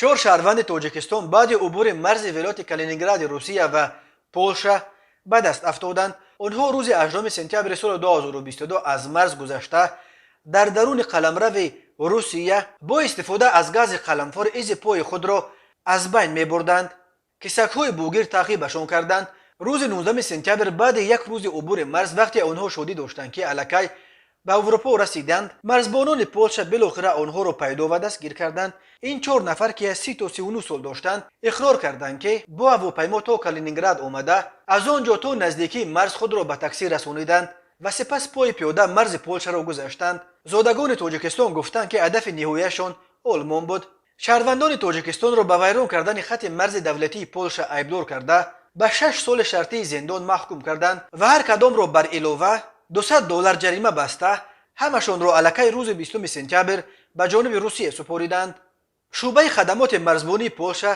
Чор шаҳрванди Тоҷикистон баъди убури марзи вилояти Калинингради Русия ва Полша ба даст афтоданд. Онҳо рӯзи 8 сентябри соли 2022 аз марз гузашта, дар даруни қаламрави Русия бо истифода аз гази қаламфур изи пои худро аз байн мебурданд, ки сагҳои бугир таъқибашон карданд. Рӯзи 19 сентябр, баъди як рӯзи убури марз, вақте онҳо шодӣ доштанд, ки аллакай ба Аврупо расиданд, марзбонони Полша билохира онҳоро пайдо ва дастгир карданд. Ин чор нафар, ки аз 30 то 39 сол доштанд, иқрор карданд, ки бо ҳавопаймо то Калининград омада, аз он ҷо то наздикии марз худро ба таксӣ расониданд ва сипас пои пиёда марзи Полшаро гузаштанд. Зодагони Тоҷикистон гуфтанд, ки ҳадафи ниҳояшон Олмон буд. Шаҳрвандони Тоҷикистонро ба вайрон кардани хати марзи давлатии Полша айбдор карда, ба 6 соли шартии зиндон маҳкум карданд ва ҳар кадомро бар илова 200 доллар ҷарима баста, ҳамашонро аллакай рӯзи 20 сентябр ба ҷониби Русия супориданд. Шӯъбаи хадамоти марзбонии Полша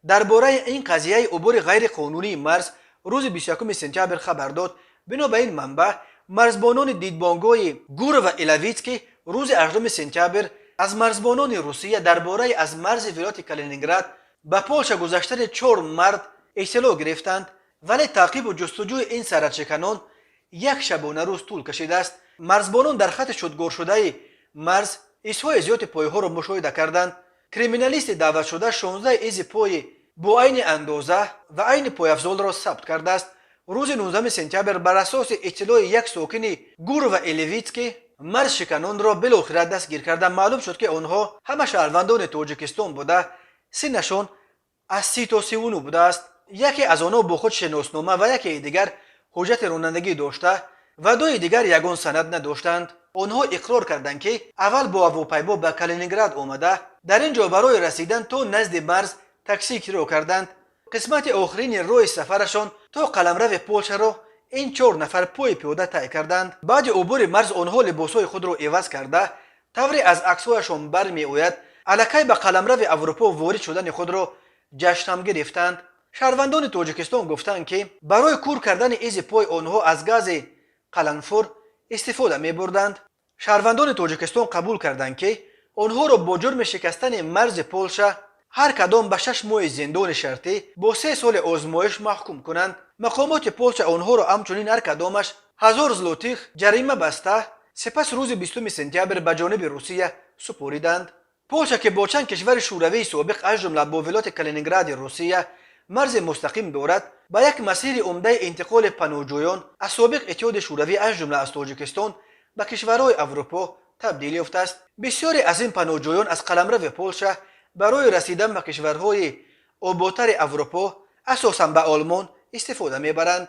дар бораи ин қазияи убури ғайриқонунии марз рӯзи 21 сентябр хабар дод. Бино ба ин манбаъ, марзбонони дидбонгоҳи Гурово Иловитский рӯзи 8 сентябр аз марзбонони Русия дар бораи аз марзи вилояти Калининград ба Полша гузаштани чор мард иттилоъ гирифтанд, вале таъқибу ҷустуҷӯи ин сарҳадшиканон як шабонарӯз тӯл кашидааст. Марзбонон дар хати шудгоршудаи марз изҳои зиёди пойҳоро мушоҳида карданд. Криминалисти даъватшуда 16 изи пои бо айни андоза ва айни пойафзолро сабт кардааст. Рӯзи 19 сентябр бар асоси иттилои як сокини Гурово Иловитский марзшиканонро билохира дастгир карда, маълум шуд, ки онҳо ҳама шаҳрвандони Тоҷикистон буда, синнашон аз 30 то 39 будааст. Яке аз онҳо бо худ шиноснома ва якеи дигар ҳуҷҷати ронандагӣ дошта ва дуи дигар ягон санад надоштанд. Онҳо иқрор карданд, ки аввал бо ҳавопаймо ба Калининград омада, дар ин ҷо барои расидан то назди марз таксӣ киро карданд. Қисмати охирини роҳи сафарашон то қаламрави Полшаро ин чор нафар пои пиёда тай карданд. Баъди убури марз онҳо либосҳои худро иваз карда, тавре аз аксҳояшон бармеояд, аллакай ба қаламрави Аврупо ворид шудани худро ҷашнам гирифтанд. Шаҳрвандони Тоҷикистон гуфтанд, ки барои кур кардани изи пой онҳо аз гази қаланфур истифода мебурданд. Шаҳрвандони Тоҷикистон қабул карданд, ки онҳоро бо ҷурми шикастани марзи Полша ҳар кадом ба 6 моҳи зиндони шартӣ бо 3 соли озмоиш маҳкум кунанд. Мақомоти Полша онҳоро ҳамчунин ҳар кадомаш 1000 злотих ҷарима баста, сипас рӯзи 20 сентябр ба ҷониби Русия супориданд. Полша, ки бо чанд кишвари шӯравии собиқ, аз ҷумла бо вилояти Калинингради Русия, марзи мустақим дорад, ба як масири умдаи интиқоли паноҳҷӯён аз собиқ Иттиҳоди Шӯравӣ, аз ҷумла аз Тоҷикистон, ба кишварҳои Аврупо табдил ёфтааст. Бисёре аз ин паноҳҷӯён аз қаламрави Полша барои расидан ба кишварҳои ободтари Аврупо, асосан ба Олмон, истифода мебаранд.